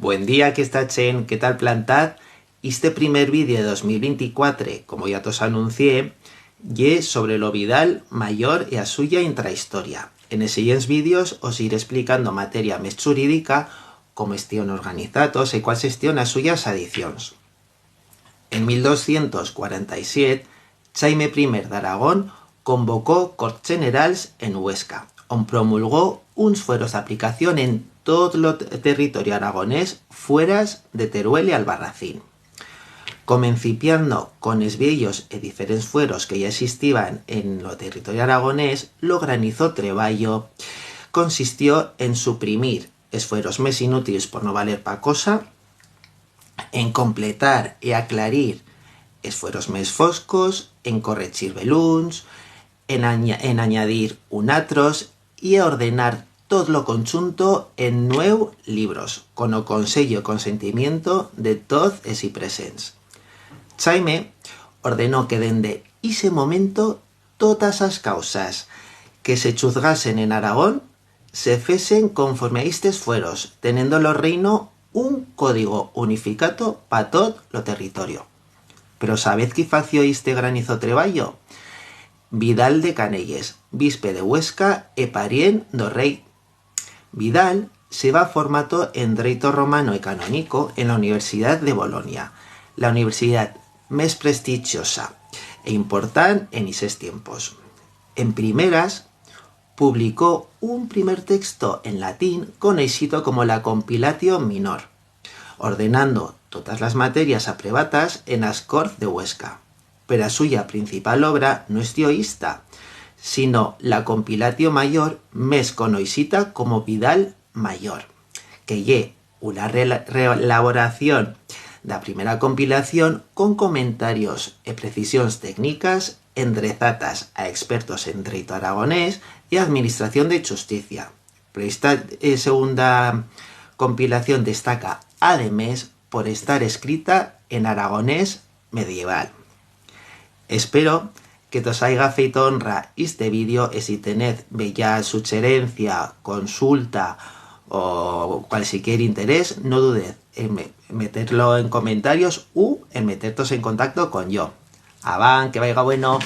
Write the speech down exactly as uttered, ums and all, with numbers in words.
Buen día, que está chent, qué tal plantad? Iste primer vídeo de dos mil venticuatro, como ya tos anuncié, ye sobre lo Vidal Mayor e a suya intrahistoria. En es siguients vídeos os iré explicando materia mes churídica, cómo estión organizatos e cuáles estión as suyas adicions. En mil doscientos cuaranta y siet, Chaime primer d'Aragón convocó Corts Generals en Huesca, on promulgó uns fueros d'aplicación en tot lo te-, territorio aragonés, fueras de Teruel y Albarracín. Comencipiando con es viellos e diferents fueros que ya existiban en lo territorio aragonés, lo granizo treballo consistió en suprimir es fueros mes inútiles por no valer pa cosa, en completar e aclarir es fueros mes foscos, en correchir beluns, en aña-, en anyadir un atros y ordenar tot lo conchunto en nueu libros, con o consello e consentimiento de toz es i presents. Chaime ordenó que dende ixe momento totas as causas que se chuzgasen en Aragón se fesen conforme a istes fueros, tenendo lo reino un código unificato pa tot lo territorio. Pero sabez qui fació iste granizo treballo? Vidal de Canelles, bispe de Huesca e parient d'o rei. Vidal se va formato en Dreito Romano e Canonico en la Universidat de Bolonia, la universidat mes prestichiosa e important en ixes tiempos. En primeras, publicó un primer texto en latín conoixito como la Compilatio Minor, ordenando totas las materias aprebatas en as Corts de Huesca. Pero a suya principal obra no estió ista, sino la Compilatio Mayor, mes conoixita como Vidal Mayor, que ye una rela-, reelaboración d'a primera compilación con comentarios e precisions tecnicas endrezatas a expertos en dreito aragonés e administración de chusticia. Pero esta, eh, segunda compilación destaca, ademés, por estar escrita en aragonés medieval. Espero que tos haiga feito honra iste vídeo e si tenez bella sucherencia, consulta o cualsiquier interés, no dudez en me-, meter-lo en comentarios u en meter-tos en contacto con yo. Avant, que vaiga bueno!